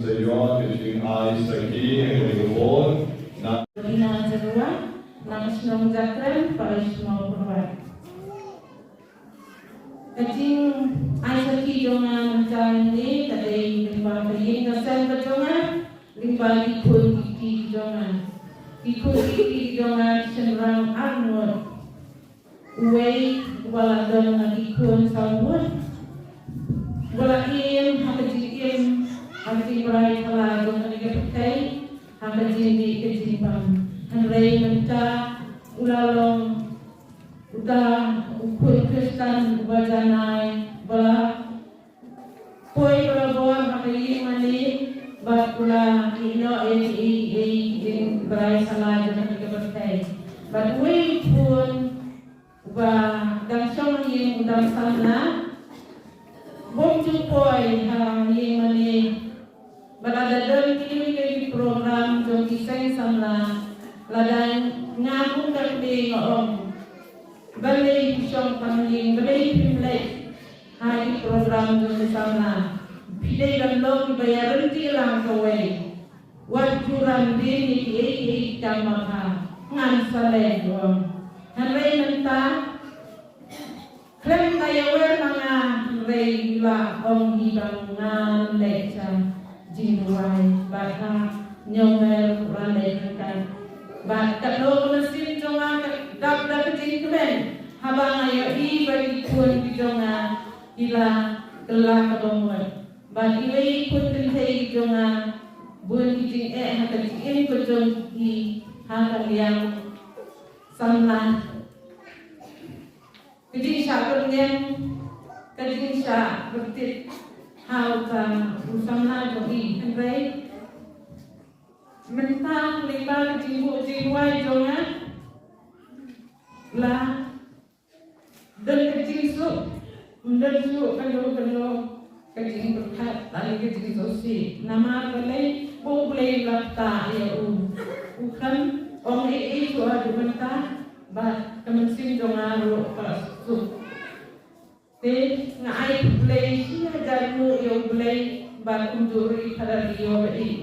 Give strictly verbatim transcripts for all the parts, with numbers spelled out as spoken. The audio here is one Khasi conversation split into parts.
Sa ïoh ka jingai sakhi ha kane ka por na Rina Jarua, na ka shnong Jakrem, Parish Mawkyrwat. Ka jingai sakhi jong nga mynta ne ka dei lyngba ka ïing ka sem ka jong nga, lyngba ki khun ki kti ki jong nga. Ki khun ki kti ki jong nga ki shynrang ar ngut. Uwei uba la don na ki khun saw ngut, uba la im ha ka jingim, ha ka jingbrai thala jong kane ka pyrthei, ha ka jingdih ka jingbam. Hynrei mynta u la long uta u khun Khristan uba janai, uba la poi barabor ha ka ïing mane, bad u la ïehnoh ïa ki, ïa ki, ïa ki jingbrai thala jong kane ka pyrthei. Bad uwei u khun uba dang shong ha ïing u dang samla, bym ju poi ha ïing mane. Bad lada don kine ki program jong ki seng samla, lada nga kum ka kmie nga ong, balei phi shong tang ha ïing, balei phim leit ha ki program jong ki samla? Phi dei ban long kiba ïaryntih lang kawei. Wat ju ran dien ïa kiei kiei ki kam ba bha. Ngan sa leh, u ong. Hynrei mynta khlem da ïawer ma nga, hynrei u la ong hi ba ngan leit sha jingduwai. Bad ha Hynñiewmer u la leit ryngkat. Bad katno ka mynsiem jong nga ka dap da ka jingkmen haba nga ïohi ba ki khun ki jong nga ki la kylla kaba mut. Bad iwei i khun kynthei ki jong nga, bun ki jingeh ha ka jingim ka jong ki ha ka liang samla. Ka jingshah kyrngen, ka jingshah kyrtit ha uta u samla jong i. Hynrei mynta lyngba ka jingbuh jingduwai jong nga, la don ka jingsuk, ym don shuh kano kano ka jingpyrkhat lane ka jingsngewsih. Namar balei? Ba U Blei u la ktah ïa u. U khlem ong ei ei shuh haduh mynta, bad ka mynsiem jong nga ruh ka la suk. Te nga ai khublei shi hajar nguh ïa U Blei, bad kumjuh ruh ïa Phadar Leo ba ïeit.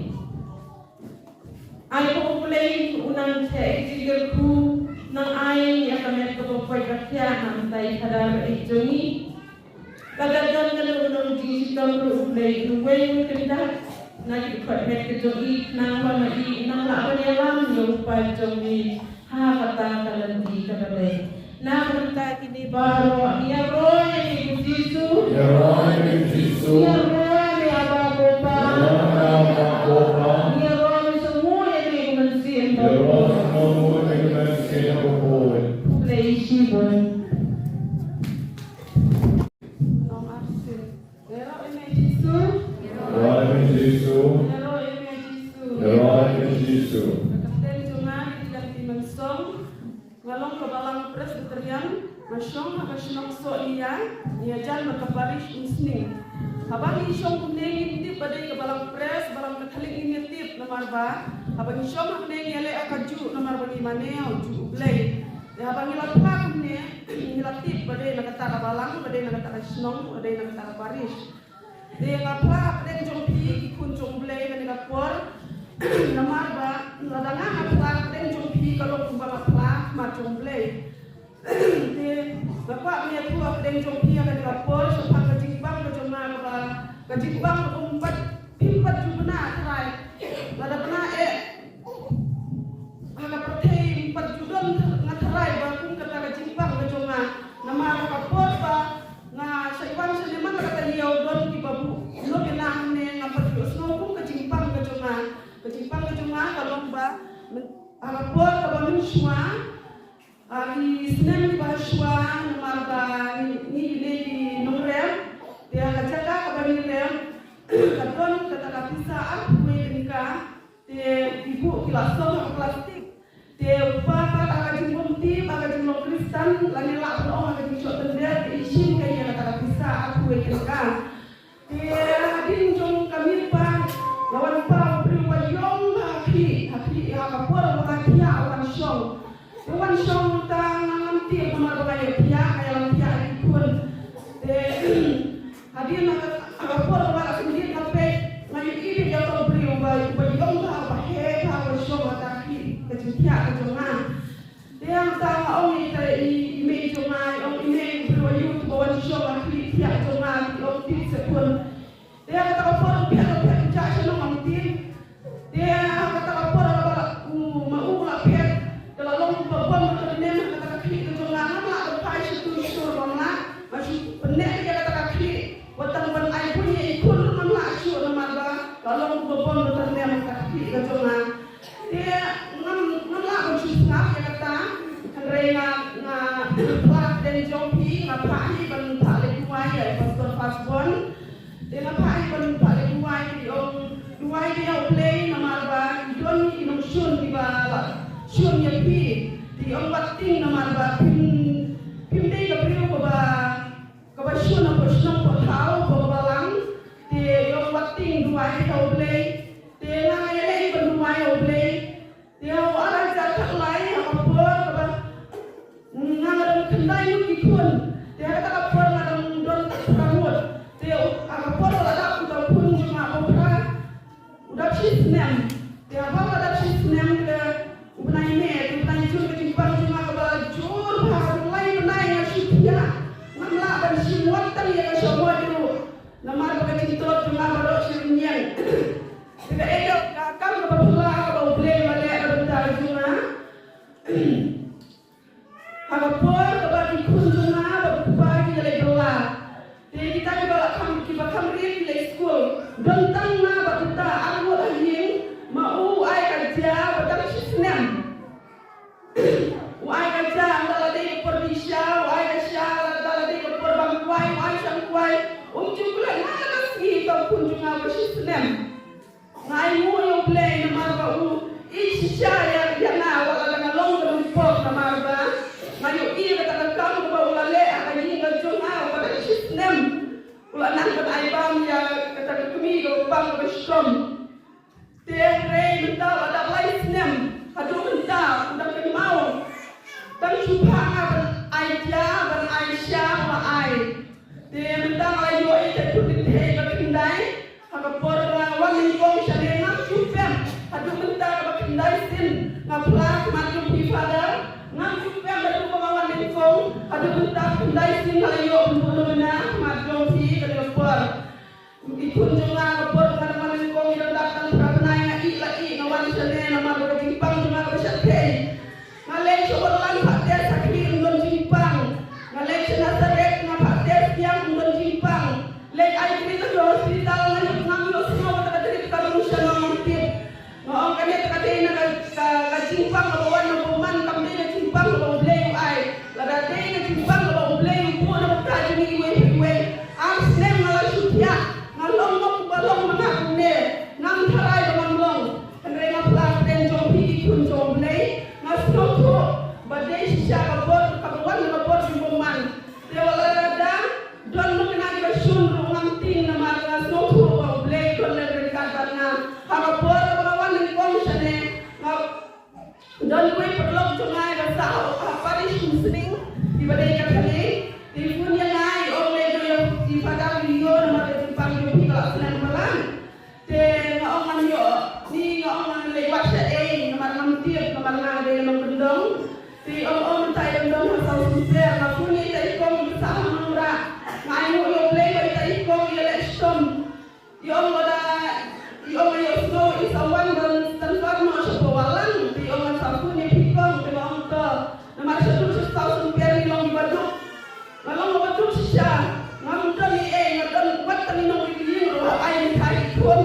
Ai ba U Blei un nang theh ki jingkyrkhu, nang ai ïa ka met kaba koit ba khiah na ka bynta i Phadar ba ïeit jong ngi. Lada don kano kano ka jingshitom ruh, U Blei un weng un kyndat na ki dkhot met ka jong i, khnang ba ma i nang lah ban ïalam ïa u kpa jong ngi ha kata ka lynti kaba beit. Na ka bynta kine baroh, ngi ïaroh ïa me ko Jisu. Ïaroh ïa me ko Jisu. Ngi ïaroh ïa me Aba ko Pa. Ïaroh ïa me Aba ko Pa. Ngi ïaroh ïa me, sngewnguh ïa me ko Mynsiem Bakhuid. Ïaroh, sngewnguh ïa me ko Mynsiem Bakhuid. Khublei shibun. Nong Arsin. Ïaroh ïa me Jisu. Ïaroh ïa me Jisu. Ïaroh ïa me Jisu. Ïaroh ïa me Jisu. Ka kyrteng jong nga Lily Lantimansong. Nga long ka Balang Presbyterian, nga shong ha ka shnong Sohliya, ïajan bad ka parish Umsning. Haba ngi shong kumne ngim tip ba dei ka Balang Pres, Balang Katholik ngim ïa tip namar ba haba ngi shong hangne ngi ïaleh ha kajuh namar ba ngi mane ha u juh U Blei. Te haba ngi la phla kumne ngi la tip ba dei na kata ka balang, ba dei na kata ka shnong, ba dei na kata ka parish. Te nga phla hapdeng jong phi ki khun jong U Blei kane ka por. Namar ba lada nga nga phla hapdeng jong phi ka long kumba nga phla ha khmat jong U Blei. Te nga kwah ban ïathuh hapdeng jong phi ha kane ka por shaphang ka jingbang ka jong nga kaba, ka jingbang kaba ym pat, phim pat ju bna tharai. Lada bna eh ha ka pyrthei ym pat ju don nga tharai ba kum kata ka jingbang ka jong nga. Namar ha ka por ba nga shait wan shane man la ka taïew don kiba buh nongkyndong hangne, ngam pat ju sngew kum ka jingbang ka jong nga. Ka jingbang ka jong nga ka long ba myn-, ha ka por kaba mynshuwa, ha ki snem kiba shuwa, namar ba ngi, ngi dei ki nongrem, te ha ka jaka kaba ngi rem ka don kata ka pisa arphew wei tyngka. Te ki buh ki la song ha plastik. Te u kpa pat ha ka jingbymtip, ha ka jinglong Khristan, lane lah ban ong ha ka jingshoh tynder, te i shim ka ïa kata ka pisa arphew wei tyngka. Te hadien jong ka miet pat la wan pa u briew ba ïong ha khlieh, ha khlieh, ha ka por ba ka thiah wan shong. Te wan shong, tang ngam tip namar ba ka ïoh thiah, ka ïalam thiah ïa ki khun. Te hadien ha ka, ha ka por ba la khyndiat nga peit, nga ïohi ïa ka Ka long kaba bun ba tang ne ka kti ka jong nga. Te ngam ngam lah ban shu sngap ïa kata. Hynrei nga nga phla pdeng jong phi nga phah hi ban phah leh duwai ïa i Pastor Firstborn. Te nga phah hi ban phah leh duwai, ki ong duwai ïa u Blei namar ba i don ki nongshun kiba la shun ïa phi. Te i ong wat tieng namar ba phim phim dei ka briew kaba kaba shun hapoh shnong hapoh thaw hapoh ka balang. Te i ong wat tieng duwai ïa u Blei. Te nga nga ïaleh ban duwai ïa u Blei. Te ha u ar hajar khatlai ha ka por kaba nga nga dang khyndai ngut ki khun. Te ha kata ka por nga dang don phra ngut. Te ha ka por ba la dap uta u khun jong nga uba phra u dap shi snem. Te haba u la dap shi snem te u bnai May, te u bnai June, ka jingpang jong nga kaba la jur bha, u lai bnai nga shu thiah. Ngam lah ban shim wat tang ïa ka shamoit ruh. Namar ba ka jingtlot jong nga baroh shi rynïeng. Te kaei ka kam kaba phylla kaba U Blei u la leh na ka bynta jong nga. Ha ka por kaba ki khun jong nga bad u kpa ki ïaleit bylla. Te kita kiba la kham, kiba kham rieh ki leit skul. Don tang nga bad uta ar ngut ha ïing, ma u u ai ka jia ba dang shi snem. U ai ka jia ynda la dei ka por bi sha, u ai ka sha ynda la dei ka por ban kwai, u ai sha kwai. Um ju klet nga la ka sngi uta u khun jong nga ba shi snem. Nga ainguh ïa U Blei namar ba u ïeit shisha ïa, ïa nga wat la nga long ka nongpop namar ba nga ïohi ïa kata ka kam kaba u la leh ha ka ïing ka jong nga ba dang shi snem. U la nang ban ai bam ïa kata ka kmie kaba pang kaba shitom. Te hynrei mynta u la dap lai snem haduh mynta u dang kynmaw. Tang shu phah nga ban ai jia ban ai sha u la ai. Te mynta nga la ïoh ïa ka khun kynthei ba khyndai. Ha ka por ba nga wan nyngkong shane ngam ju pep haduh mynta kaba khyndai sien nga phla khmat jong phi Father. Ngam ju pep haduh ba nga wan nyngkong haduh mynta khyndai sien nga la ïoh ban buh nongmuna khmat jong phi ka dei ka por. I khun jong nga ka por ba nga dang wan nyngkong i dang dap tang phra bnai nga ïeh la ïeh nga wan shane namar ba ka jingpang jong nga kaba shyrkhei. Nga leit sha Woodland phah test ha khlieh ym don jingpang. Nga leit sha Nazareth nga phah test biang ym don jingpang. Leit ai trip sha hospital nga ïoh, ngam ïohsngew kata ka trip ka rung sha nongtip. Nga ong kane ka dei na ka, ka, ka jingpang kaba wan na bymman, kam dei ka jingpang kaba U Blei u ai. Lada dei ka jingpang kaba U Blei u buh na ka bynta jong ngi iwei pa iwei. Ar snem nga la shu thiah, nga long ma uba long ma nga kumne. Ngam tharai ba ngam long. Hynrei nga phla pdeng jong phi ki khun jong U Blei. Nga sngewthuh ba dei shisha ka bor kaba wan na ka bor jong bymman. Te wat la lada don ma kane ka shun ruh ngam tieng namar nga sngewthuh ba U Blei u don lem ryngkat bad nga. Ha ka por ba nga wan nyngkong shane nga don iwei paralok jong nga iba sah ha parish Umsning iba dei Katholik. Te i phone ïa nga i ong leit ïoh ïa i Father Leo namar ka jingpang jong phi ka la slem palat. Te nga ong ngan ïoh, ni nga ong ngan leit wad shaei namar ngam tip namar nga dei nongkyndong. Te i ong, ong mynta i dang don ha South Sopier. Nga phone ïa ita i kong iba sah ha Mawrah. Nga ainguh ïa U Blei ba ita i kong i ïaleh shitom. I ong lada, i ong ïa u sngew i sa wan ban transfer noh sha Powalang. Te i ong ngan sa phone ïa phi kong, te nga ong to. Namar sha tu sha South Sopier ngi long kiba duk. Nga long kaba duk shisha. Ngam don ei ei, nga don wat tang i nongri ïing ruh ai ïa ki khun.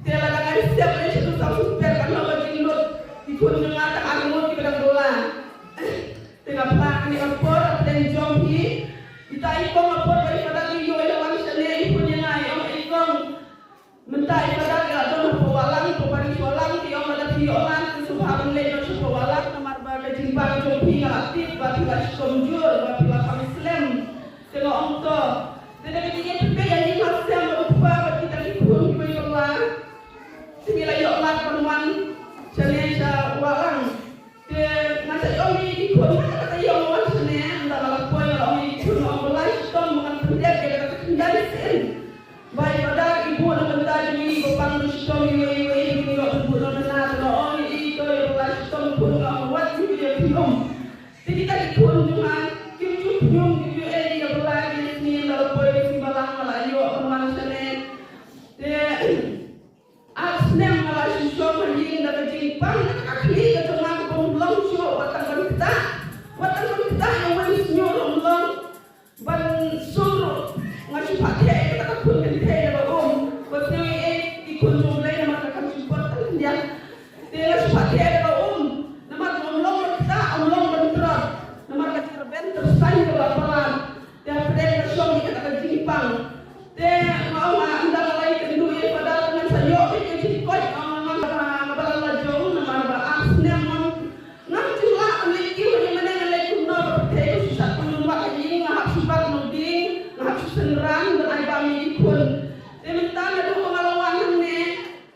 Te lada ngan sep lei sha tu South Sopier kan long ka jinglut. Ki khun jong nga tang ar ngut kiba dang bylla. Te nga phla kane ka por ha pdeng jong phi. Ita i kong ha por ba i Father Leo i la wan shane i phone ïa nga i ong i kong. Mynta i Father i la don ha Powalang, ha parish Walang, te i ong lada phi ïoh lad te sngewbha ban leit noh sha Powalang namar ba ka jingpang jong phi nga la tip ba phi la shitom jur ba phi la pang slem. Te nga ong to. Te da ka jingïapynbeit ïa ngi ha sem bad u kpa bad kita ki khun kiba ïoh lad. Te ngi la ïoh lad ban wan shane sha Walang. Te nga sa ong ïa ki khun, nga kata ïa ong wan shane, ynda nga la poi nga la ong ïa ki khun, nga ong ba la shitom ba ngan pyndep ïa kata ka khyndai sien. Ba i Father i buh na bynta jong ngi ba pang ba shitom iwei iwei, ba ngin ïoh ban buh nongmuna, te nga ong ïa i to ïa ba la shitom khun, nga ong wat ïa ki khun. Te kita ki khun jong nga kim ju pynïum, kim ju ei ïa ba la, ïa sngi ynda la poi ka sngi balang nga la ïoh ban wan shane. Te ar snem nga la shu shong ha ïing da ka jingpang, da ka khlieh ka jong nga ka bym long shuh, wat tang ban ktah, wat tang ban ktah ïa u wei u shñiuh ruh ym long, ban sum ruh nga shu phah theh ïa kata ka khun kynthei da ka um, wat sngew ei ei Khun jong U Blei namar ka kam jingpyrta khyndiat. Te nga shu pat theh da ka um namar ka um long ban ktah, um long ban trot namar ka jingrben tyrsain kaba la palat. Te hapdeng ka shong ïa kata ka jingpang. Te nga ong nga ynda nga la ïakynduh ïa i Father ngan sa ïoh ïa ka jingkoit, nga ong nga ba la la jong namar ba ar snem ngam Ngam ju lah ban leit kiew hangne mane, nga leit kumno ba pyrthei ka shu shah pynlong wad ha ïing, nga hap shu bat nongding, nga hap shu synran ban ai bam ïa ki khun. Te mynta naduh ba nga la wan hangne,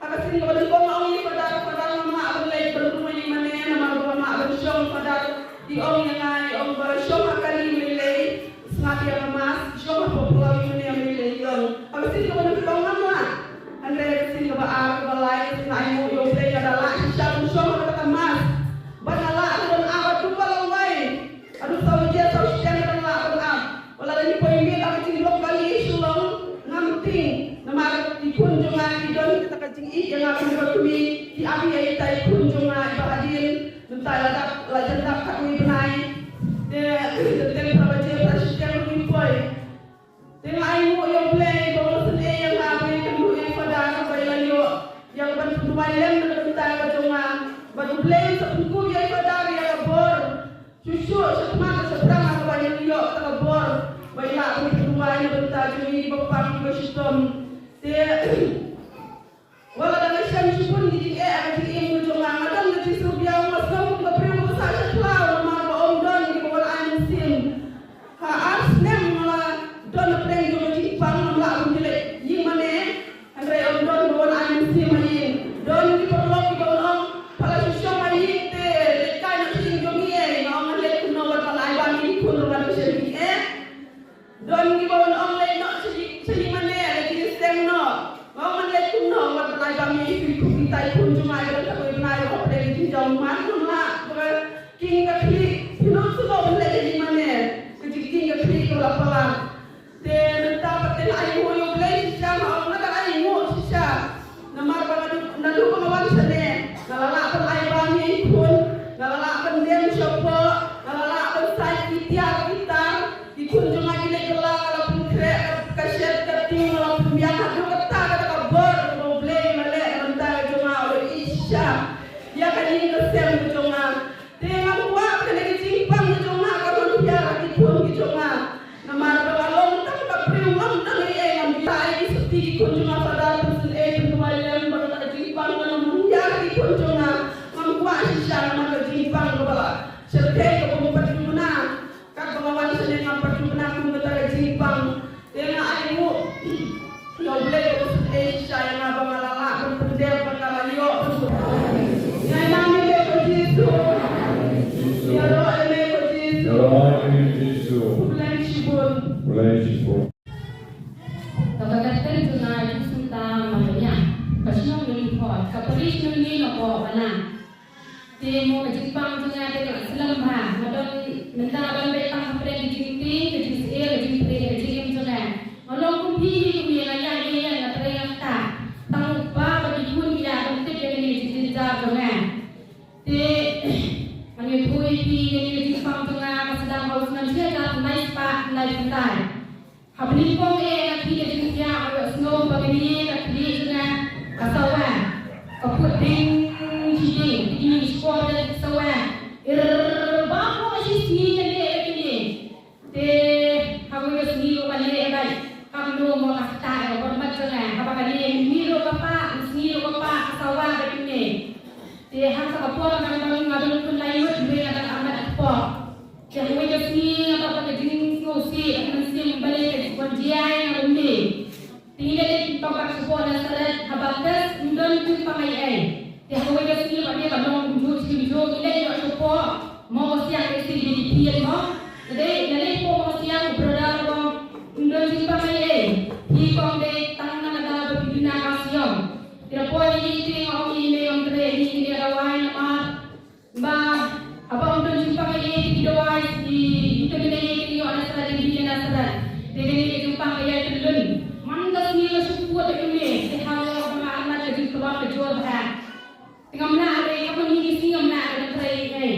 ha ka sien kaba nyngkong nga ong ïa i Father, Father ngam lah ban leit ban rung hangne mane namar ba ngam lah ban shong. Father i ong ïa nga, i ong ba shong ha kali lei lei. Sngap ïa ka mask, shong hapoh phyllaw ïa mane mane lei ïong. Ha ka sien kaba nyngkong ngam lah. Hynrei ha ka sien kaba ar, kaba lai, nga ainguh ïa U Blei nga da lah shisha ban shong ha kata ka mask. Bad nga lah ruh ban ap haduh ba la wai. Haduh saw baje saw shiteng nga dang lah ban ap. Wat la dang poi miet ha ka jinglong kali Shillong ngam tieng. Namar ki khun jong nga ki don kata ka jingïeit ïa nga kum ka kmie, ki ap ïa ita i khun jong nga iba hadien. Mynta la dap, la jan dap khatwei bnai. Te teng phra baje phra shiteng ruh ngi poi. Te nga ainguh ïa U Blei ba u la sngewthuh ïa nga ba ngan ïakynduh ïa i Father ba i la ïoh ïa ka ban pynduwai lem na ka bynta ka jong nga. Bad U Blei u sa pynkup ïa i Father ïa ka bor. Shuh shuh shakhmat shaphang ha kaba i la ïoh kata ka bor ba i lah ban pynduwai na ka bynta jong ngi kiba pang kiba shitom. Te Wat la dang shem shibun ki jingeh ha ka jingim ka jong nga, nga don ka jingsngewbiang, nga sngew kum ka briew kaba sah sha khlaw namar ba ym don kiba wan ai mynsiem. Ha ar snem nga la don hapdeng jong ka jingpang, ngam lah ban ïaleit ïing mane. Hynrei ym don ba wan ai mynsiem ha ïing. Don ki paralok kiba wan ong, pha la shu shong ha ïing te leit kai noh sha ïing jong ngi ei. Nga ong ngan leit kumno wat ba la ai bam ïa ki khun ruh nga dang shem jingeh. Don kiba wan ong leit noh sha ïing, sha ïing mane, leit ïaseng noh. Nga ong ngan leit kumno, wat ban ai bam ïa i khun, i tai khun jong nga, i don khatwei bnai, hapdeng ka jingjaw man, ngam lah ba ka king ka khlieh. Phi nud shuh ban leit sha ïing mane, ka jingking ka khlieh ka la palat. Te mynta pat te nga ainguh ïa U Blei shisha, nga ong nga dang ainguh shisha. Namar ba naduh, naduh ba nga wan shane, nga la lah ban ai bam ïa i khun, nga la lah ban dem shapoh, nga la lah ban sait ki tiar ki tar, ki khun jong nga ki leit bylla, nga la pynkhreh ka shet ka tieng, nga la pynbiang haduh katta kata ka bor kaba U Blei u la leh na ka bynta ka jong nga, u la ïeit shisha ïa ka ïing ka sem ka jong nga. Te ngam kwah ba kane ka jingpang ka jong nga kan long hiar ha ki khun ki jong nga. Namar ba nga long tang ka briew ngam don ei ei, ngam ju ïa ai ki sopti ki khun jong nga, Father, pynsngewsih, pynduwai lem ba kata ka jingpang kan long hiar ha ki khun jong nga. Ngam kwah shisha namar ka jingpang kaba la shyrkhei kaba ngam pat ju bna. Katba nga wan shane ngam pat ju bna kum kata ka jingpang. Te nga ainguh ïa U Blei ba u sngewsih shisha ïa nga ba nga la lah ban pyndep, ba nga la ïoh ban put. Nga ai ma ïa me ko Jisu. Ïaroh ïa me ko Jisu. Ïaroh ïa me ko Jisu. Khublei shibun. Khublei shibun. Ka kyrteng jong nga Jisu ta ma ka nia. Ka shnong Nongpoh, ka parish Nongpoh Bana. Te mo ka jingpang jong nga te ka la slem bha. Nga don, mynta nga don beit tang hapdeng ka jingtieng, ka jingsngewsih, ka jingpyrshah, ka jingim jong nga. Nga long kum phi hi kum ïa nga, ïa nga, ïa nga, trei nga ktah. Tang u kpa bad ki khun ki ïa don tip ïa kane ka jingjynjar jong nga. Te ngan ïathuh ïa phi ïa kane ka jingpang jong nga, ka sdang ha u snem shi hajar khyndai spah khyndai phew. Haba nyngkong eh nga khie ka jingphiah, nga ïohsngew ba kane ka khlieh jong nga ka sawa, ka put ding shi ding, ding shi por ka sawa. Ir ba mo shi sngi ka leh ka kine. Te ha kawei ka sngi ruh ka leh beit. Kam no mo ka stad ka bor mat jong nga. Haba ka leh mih ruh ka pah, sngi ruh ka pah, ka sawa ka kine. Te hangta ka por nga dang, nga dang khun lai ngut, nga dang amat ka por. Te ha kawei ka sngi nga don bad ka jingsngewsih, ka mynsiem balei ka jingwan jia ïa nga lynti. Te ngi leit leit pynpang pat shapoh Nasareth ha Baptist, ym don jingpang ei ei. Te ha kawei ka sngi pat ngi ka long kumjuh shi kumjuh, ngi leit ïoh shapoh Mawsiang, ka C B D P mo. Te dei ngi leit shapoh Mawsiang, u brother u ong ym don jingpang ei ei. Phi kong dei tang na ka daw ba phi duna ka shnong. Te da poi ngi te nga ong ïa i mei, ong trei ïa ngi ïa dawai namar Ba haba ym don jingpang ei ei, ki dawai, ki vitamin ei ei ki ïoh na Nasareth, ki ïoh na Nasareth. Te kane ka jingpang ka ïai pynlong. Man ka sngi nga shu put da kane, te ha nga ba nga amat ka jingtlot ka jur bha. Te ngam lah re, ha kine ki sngi ngam lah re ban trei ei ei.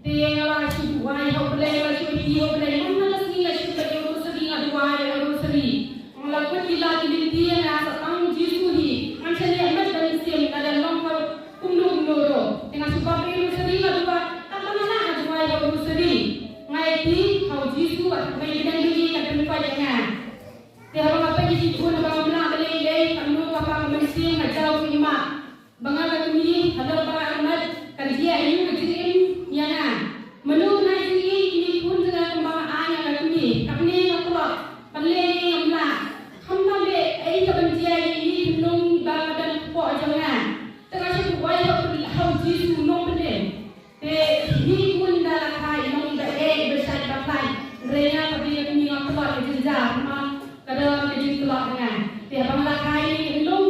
Te nga la shu duwai ha U Blei, nga la shu ïa U Blei. Man ka sngi nga shu leit ïa u rosary, nga duwai ïa u rosary. Nga la kut ki lad ki lynti, nga sa tang Jisu hi. Ngan sa leh Ka ba ka mat kan jia ïa ka jingim ïa nga. Mano na jingim ïa kine ki khun jong nga kumba nga ai ïa ka kmie. Katne nga tlot, katne ngam lah. Khamtam eh ei ka ban jia ïa kine ki nong ba ka don hapoh jong nga. Te nga shu duwai ha u Jisu Nongpynim. Te kine ki khun da la kha i nong ba eh ba shait ba khlaiñ. Hynrei nga ka dei ka kmie nga tlot ka jingjia. Namar ka don ka jingtlot nga. Te haba nga la kha ïa kine ki nong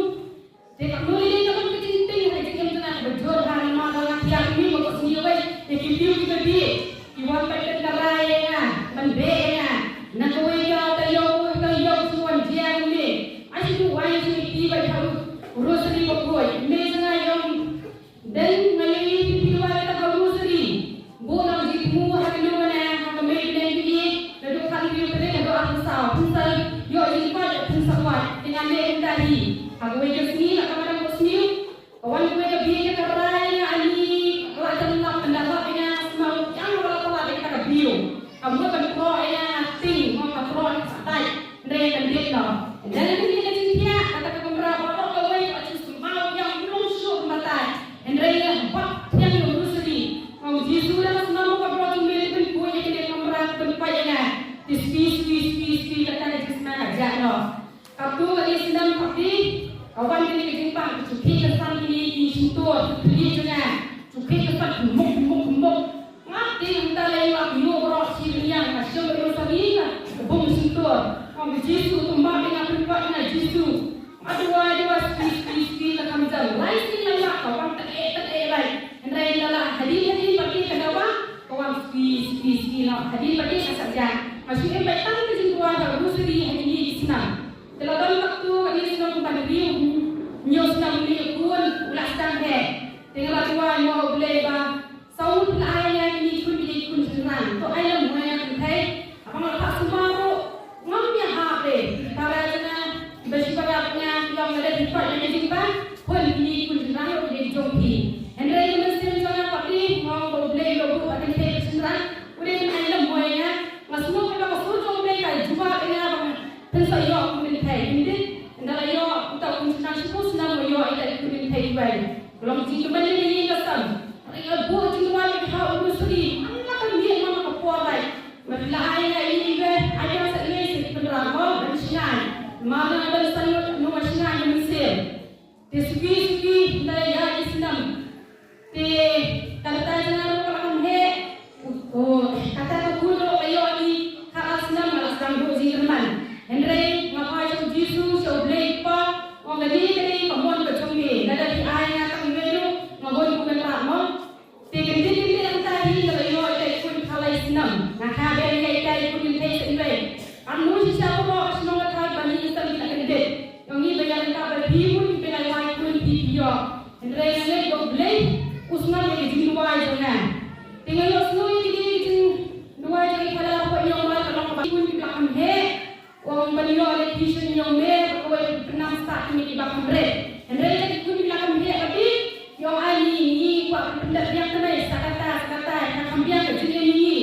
Te ka mut ïa ka ban ka jingtieng ha ka jingim jong nga kaba jur ha namar ba nga thiah kmie ba ka sngi wei ïa ki briew kiba bieit ki wan ban pynkylla ïa nga ban beh ïa nga. Na kawei ka taïew ka taïew ki wan jia ïa me. Ai shu duwai shu ïa ki bad ha u rosary ba khuid. Me jong nga ïong dang nga ïohi phi duwai kata ha u rosary. Bun nong jingthmu ha ka lum ne ha ka mei bneng phi, naduh khatlai phi haduh arphew saw. Phin sa ïoh jingkoit, phin sa koit. Te ngan leh kumta hi. Ha kawei ka sngi, ha ka madan ka sngi, ka wan kawei ka bieit ka rai ïa nga, ani la jan lap, ynda lap ïa nga sngewthuh ïa nga ba la palat ïa kata ka briew. Ka mut ban kroh ïa nga, nga tieng, nga ka kroh ïa ka dait. Hynrei kan dei noh. Hynrei kan dei ka jingthiah, kata ka kamra baroh kawei ka shu smaw ïa nga, long shuh kumta. Hynrei nga bad thiang ïa u rosary. Ong Jisu, da ka snam ka brot jong me, pynpoi ïa kane ka kamra, pynpoi ïa nga. Te spi spi spi spi, kata ka jingsnam ka jah noh. Katto katne snem pat te ka wan kane ka jingpang, ka shu khih ka san kine ki shyntur, ki khlieh jong nga. Shu khih ka san, muk muk muk. Nga te hangta lei nga ïoh baroh shi bynïang, nga shim ïa u rosary, nga bum shyntur. Ong Jisu, to map ïa nga, pynpoi ïa nga Jisu. Nga duwai duwai spi spi spi, la kham jam. Lai sngi lai lap ka wan tang eh tang eh lai. Hynrei la la hadien hadien pat te ka dawa ka wan spi spi spi noh. Hadien pat te ka sah jam. Nga shu im beit tang ka jingduwai ha u rosary ha kine ki snam. Te la don katto katne snem kumba hynriew hynñiew snem une u khun u la sdang heh. Te nga la duwai mo ha U Blei ba Saw phi la ai ïa nga kine ki khun, kine ki khun shynrang. To ai lem mo ïa nga kynthei. Haba nga la phah sumar ruh ngam ïahap re. Para jong nga, kiba shipara jong nga, ki ong lada phi kwah ïa ka jingpang, khun kine ki khun shynrang ruh ki dei ki jong phi. Hynrei ka mynsiem jong nga pat te, nga ong ba U Blei u la buh ïa ka kynthei ka shynrang. U dei ban ai lem mo ïa nga. Nga sngewbha ba ka sur jong U Blei ka jubab ïa nga ba nga phin sa ïoh khun kynthei. Kyndit, ynda la ïoh uta u khun shynrang shiphew snem, nga ïoh ïa uta u khun kynthei uwei. Ka long jingkmen ïa ngi ka sem. Hynrei nga buh jingduwai ha u rosary. Nga la ka miet, nga la ka por lai. Nga la ai ïa i, i, i, ai ïa sa i, sa i pynrang mo ban shngaiñ. Namar nga don san ngut nongshngaiñ mynsiem. Te suki suki ynda ïa i snem. Te ka rta jong nga ruh ka la kham heh. Oh, kata ka khun ruh ka ïoh ïa i khatar snem, nga la sdang duh jingkyrmen. Hynrei nga phai sha u Jisu, sha U Blei Kpa, nga ong kane ka dei ka mon ka jong me, lada phi ai ïa nga tang iwei ruh nga bun kumne pat mo. Te kyndit kyndit hangta hi nga la ïoh ïa i khun khatlai snem. Nga kha biang ïa i khun kynthei sa iwei. Katno shisha baroh ka shnong ka thaw ba ngi sdang ki la kyndit. Ïa ngi ba ïa ngi ka ba phi bun phi la wai khun phi phi ïoh. Hynrei nga ngeit ba U Blei u sngap ïa ka jingduwai jong nga. Te nga ïohsngew ïa kine ki jingduwai jong i Phadar hapoh Myanmar, ka long kaba ki khun kiba kham heh, u ong ban ïoh ïa ki shen ïong mer, kawei pynang stad kine kiba kham rit. Hynrei ïa ki khun kiba kham heh ka dei, ïong ai ngi, ngi kwah pyndep biang kane, sa kata, sa kata, ka kham biang ka jingim ngi.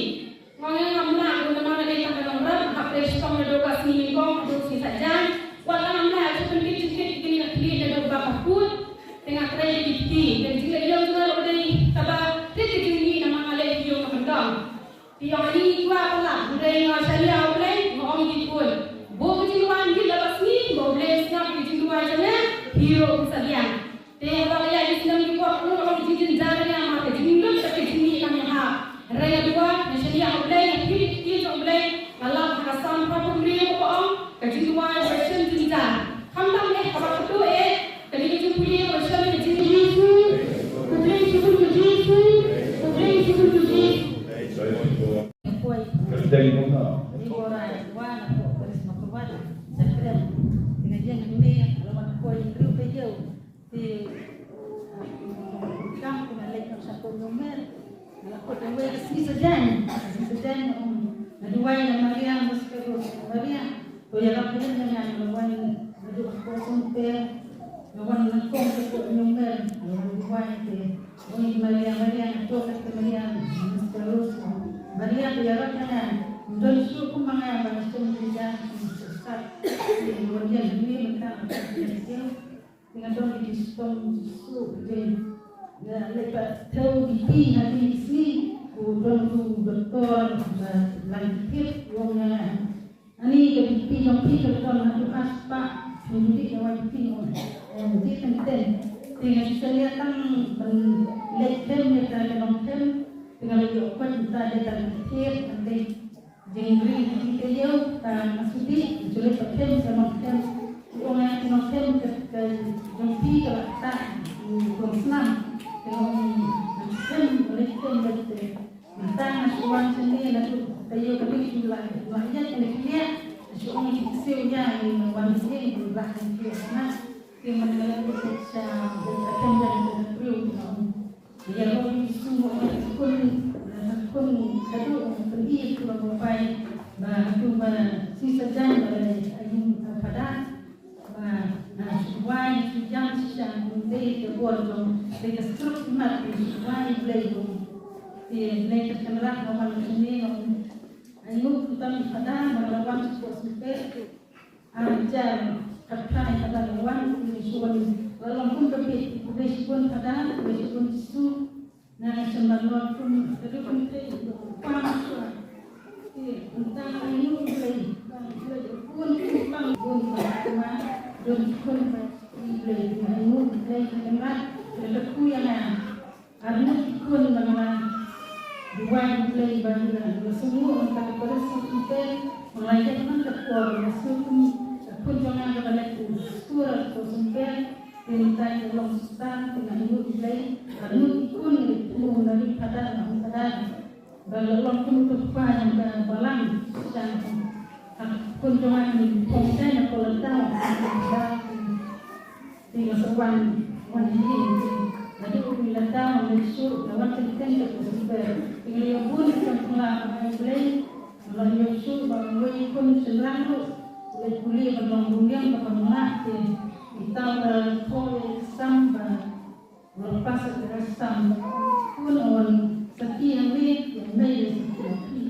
Nga ong ngam lah, namar nga dei tang ka nongrep, hap dei shitom naduh ka sngi nyngkong haduh sngi Saitjaiñ. Wat la ngam lah, shu pynkit jingkit kine ka khlieh naduh ba ka kut. Te nga trei ki kti, te ka jingleh ïong jong nga ruh ka dei kaba trei ki jingkit namar nga leh ki ïong ka kyndong. Te ïong ani kwah ka lah, hynrei nga shaniah ha U Blei, nga ong ki khun. Buh ki jingduwai ngi la ba sngi, ba U Blei u sngap ki jingduwai jong nga, hi ruh u sa biang. Te haba ka ïaid ki snem ki por, ka long ka jingjynjar ïa nga, ka jinglut bad ka jingmih kam ïahap. Hynrei nga duwai, nga shaniah ha U Blei, nga kit ki jong U Blei, nga lap ha ka Salm phra phew hynriew kaba ong, ka jingduwai ba shem jynjar. Khamtam eh kaba khatduh eh, kane ka jingpule kaba shem ka jingmih. Jisu, U Blei shibun, U Jisu, U Blei shibun, U Jisu. Poi. Kyrteng kumno? Deborah, wan, aku, Karisma Purwan, Sakrem. Dengan dia ngemil, lawan aku, yang kru, Te, kam, te nga leit noh sha Port Nyngkong, nga la kut ïa wei ka sngi Saitjaiñ, sngi Saitjaiñ, nga ong, nga duwai ïa Maria, Master Rose, Maria, to ïarap ïa nga, nga la wan, nga duh ha Port Sumter, nga wan nyngkong sha Port Nyngkong, nga la wan duwai te, ong ïa Maria, Maria, nga duh kata Maria, Master Rose, Maria, to ïarap ïa nga, ym don shuh kum ma nga ba nga shong jynjar, nga shong sat, te nga wan ïa nga mynta, nga wan ïa nga. Te nga don ïa ki shitom shuh, te Nga leit pat thew B P ha kine ki sngi, u don u doktor ba la thied, u ong ïa nga, ani ka B P jong phi ka don haduh ar spah, phi ju dih dawai B P, u ong. Eh, dih teng teng. Te nga shu shaniah tang ban leit khlem ïa ka, ka nongkhlem. Te nga la ïoh koit mynta da ka thied, ka thied. Jingri ki taïew, ka nga shu dih, shu leit pat khlem sha nongkhlem. U ong ïa ki nongkhlem ka, ka jong phi ka la ktah, u dong snam. Te nga ong, nga shu khlem, nga leit khlem beit te. Mynta nga shu wan shane naduh taïew ka dei shu la, la ïaid na khlieh, shu ong ki ksiew ïa, nga wan shane, la khlieh na. Te man nga la sha, ka khlem ïa ka briew, nga ong. Ïa, Lord Jisu, nga khun, nga khun, haduh nga pyni ïa ka ba bai, ba haduh ba shi sajan ba la ïa ïa Phadar, ba nga shu wai, shu jam shisha, ym dei ka bor jong, dei ka stroke mat, shu wai Blei jong. Te Blei ka kynrad nga wan shane, nga ong, ai nguh kyrpad Phadar ba nga la wan sha Sumper. Ar hajar khatphra, Phadar, wan, khublei shibun. Nga long kum ka bit, khublei shibun Phadar, khublei shibun Jisu. Nga sngewbha long kum ka dei kum ka dei kum pang shuwa. Te mynta nga ïoh Blei, pang Blei, bun kum pang bun ba ma don kum ba Blei, nga ïoh Blei ka kynrad, ka dei ka khuid ïa nga. Ar ngut ki khun ba nga la duwai U Blei ba ngi la, ngi la sngewthuh mynta ka parish Sumper, ba nga la ïaid man ka por, nga sngewthuh ka khun jong nga kaba leit u stur ha Sumper, te mynta ka long Sultan, te nga ïoh U Blei, ar ngut ki khun ngi la ïoh na ri Phadar, na ri Phadar. Ba la long kum u kpa jong ka balang, shisha ha ka khun jong nga ngi phong kai na Kolkata, Te nga sa wan, wan hi, te nga dei u Lata, nga leit shuh, nga wan teng teng ka Sumper. Te nga ïoh bun ka jingpyllait ba ha U Blei, nga la ïoh shuh ba uwei u khun shynrang ruh u leit pule ban long bymmiang kaba mlak, te ita u la thoh ïa ka sam ba u la pass ïa ka sam. Khun, wan sakhi hangne, ïa mei ïa sakhi.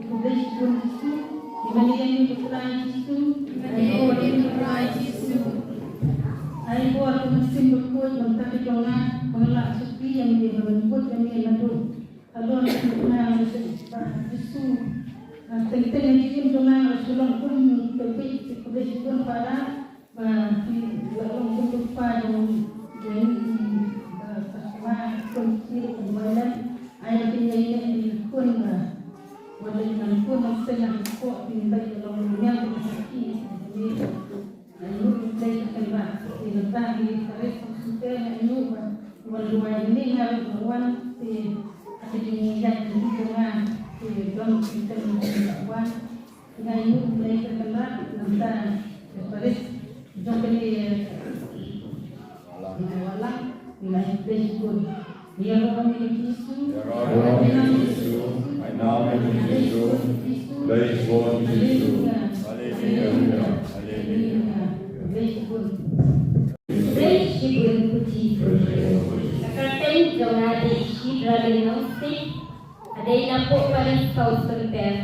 Khublei shibun Jisu, ïa mane ïa ngi Trai Jisu, ïa mane ïa ngi Trai Jisu. Ai bor ka mynsiem bakhuid, mynta ka jong nga, ba nga la shu kyrpad ïa me, ba ngan bud ïa me naduh halor ka jingim jong nga, Jisu. Ah, teng teng ïa ka jingim jong nga, nga shu long kum ka bit, khublei shibun Father. Ba phi la long kum u kpa jong ngi, ba sa kma kum ki ruh kum Thailand, ai ba phin ïai leh ïa ki khun ba wat leh ngan khun ngan seng ngan kpoh, phin beit ïa long ngiam ïa ka sakhi. Ai ngut ngi blei ka kynrad, phi la tang ïa ka ri Sumper, ai ngut ba wan duwai ïa ngi, nga ruh nga wan, te ha ka jingïaid lynti jong nga, te don ki kynrad wan. Nga ïoh U Blei ka kynrad, nangta ka parish jong kane, eh, Walang, nga ïoh U Blei shibun. Ïaroh ïa U Blei Jisu. Ïaroh ïa U Blei Jisu. Ai nau ïa U Blei Jisu. Blei shibun Jisu. Haleluya. Haleluya. U Blei shibun. U Blei shibun Jisu. Ka kyrteng jong nga dei Shidra Lyngngohsik. Nga dei napoh parish South Sumper.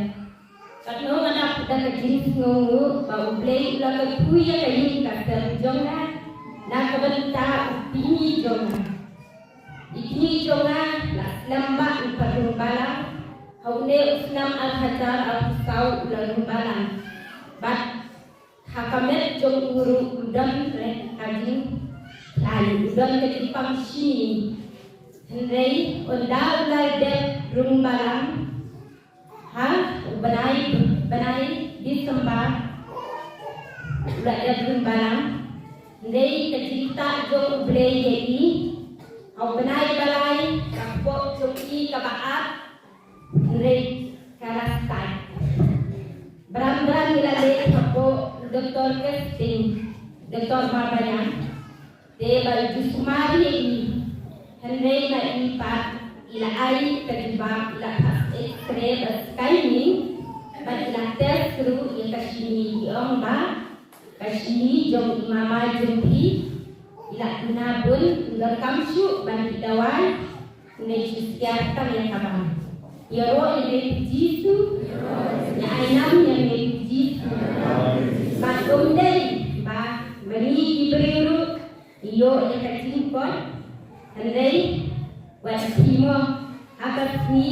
Katno nga dap da ka jingsngewnguh ba U Blei u la kyrkhu ïa ka ïing ka sem jong nga na ka bynta u kmie jong nga. I kmie jong nga la slem bha lypa rung balang ha une u snem ar hajar arphew saw, u la rung balang. Bad ha ka met jong u ruh u don re ka jingkhlaiñ, u don ka jingpang shini. Hynrei ynda u la dep rung balang, ha u bnai, bnai December u la dep rung balang. Hynrei ka jingktah jong U Blei ïa i, ha u bnai ba lai ka kpoh jong i kaba ap, hynrei ka la stad. Bram bram i la leit hapoh Doktor Kesting, Doktor Marbayan. Te ba ju sumar ïa i, hynrei ba i pat i la ai ka jubab, i la pass X-ray bad scanning, bad i la test ruh ïa ka shini, i ong ba ka shini jong i mama jong phi i la duna bun, i la kam shuh ban ïoh dawai. Hynrei shu syiar tang ïa ka bam. Ïaroh ïa U Blei Jisu. Ïa ai nam ïa U Blei Jisu. Bad um dei ba ma ngi ki briew ruh ïoh ïa ka jingkoit. Hynrei wat phi mo, ha ka sngi,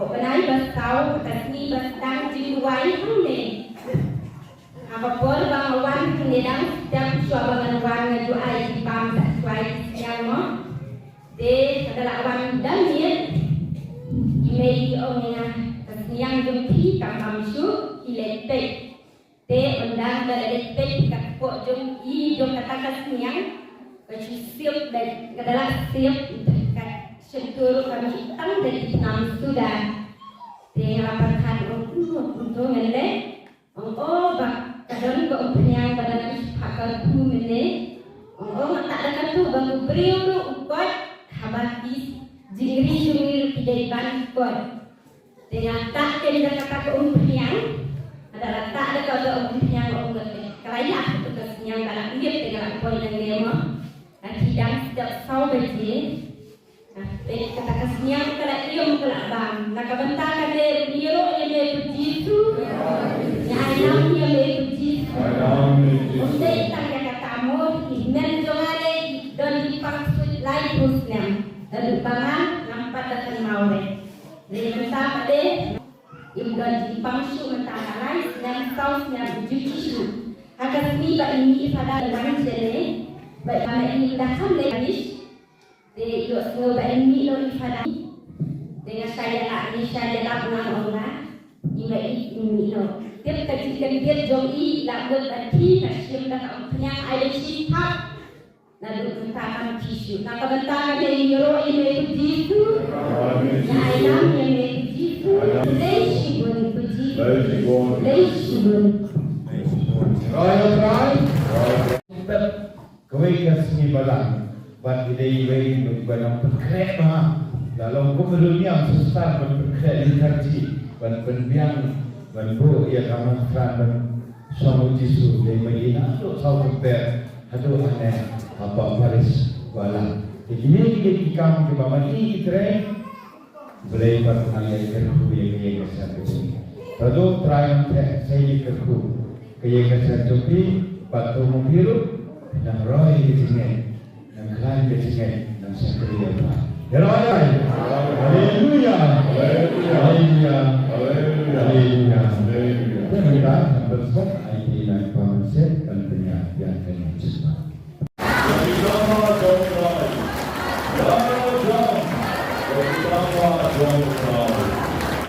u bnai ba saw, ha ka sngi ba sdang jingduwai hangne, ha ka por ba nga wan hangne dang step, shuwa ba ngan wan nga ju ai i bam sa shuwa i sniang mo. Te haba la wan da miet, i mei i ong ïa nga, ka sniang jong phi kam bam shuh, phi leit peit. Te ynda ka la leit peit ka kpoh jong i jong kata ka sniang, ka shu siep da ka da la siep, ka shyntur ka mih tang da i tnam suda. Te nga la pyrkhat ong kumno kumto ngan leh. Ong o ba ka don ka umphniang ba dang ïoh ha ka kyrkhu mynne. Ong o nga tah da katu ba u briew ruh u koit haba ki jingri jingri ruh ki dei ban koit. Te nga tah kein da kata ka umphniang. Haba la tah da kata ka umphniang ong ka la ïap kata ka sniang ba la ïap te nga la poi nangne mo. Ka ti dang step saw baje. Te kata ka sniang ka la ïam ka la bam. Na ka bynta kane ngi ïaroh ïa me ko Jisu. Ngi ai nam ïa me ko Jisu. Ym dei tang ïa kata mo, i hynmen jong nga dei i don jingpang suit laiphew snem. Naduh ba nga ngam pat da kynmaw re. Dei mynta pat de im don jingpang shuh mynta ka lai snem saw snem ju ki shuh. Ha ka sngi ba i mih i Fada i wan jene ba i mih i da kham lei. Te ïohsngew ba i mih noh i Fada. Te nga shah ïalap, ngi shah ïalap ngan ong ba i mih, i mih noh. Tip ka jingkyndiat jong i la mut ba phi ka shim da ka umphniang ai da shi thap. Naduh mynta kam phi shuh. Na ka bynta kane ngi ïaroh ïa me ko Jisu. Ngi ai nam ïa me ko Jisu. Khublei shibun ko Jisu. Khublei shibun. Royal Pride. Kawei ka sngi balang, bad i dei iwei ba nang pynkhreh bha. La long kum ruh niam sister ban pynkhreh liturgy, ban pynbiang, ban buh ïa ka manthan ban shong u Jisu, dei ba i naduh saw kynper haduh hangne ha parish balang. Te kine ki dei ki kam kiba ma i ki trei. Blei pat nang ïa kyrkhu ïa ka ïing ka sem ka jong phi. Haduh Trai nang theh sa ïa kyrkhu ka ïing ka sem jong phi, pat to ma phi ruh nang roi ka jingngeit, nang khlaiñ ka jingngeit, nang shakri ïa u Trai. Ïa roi ïa.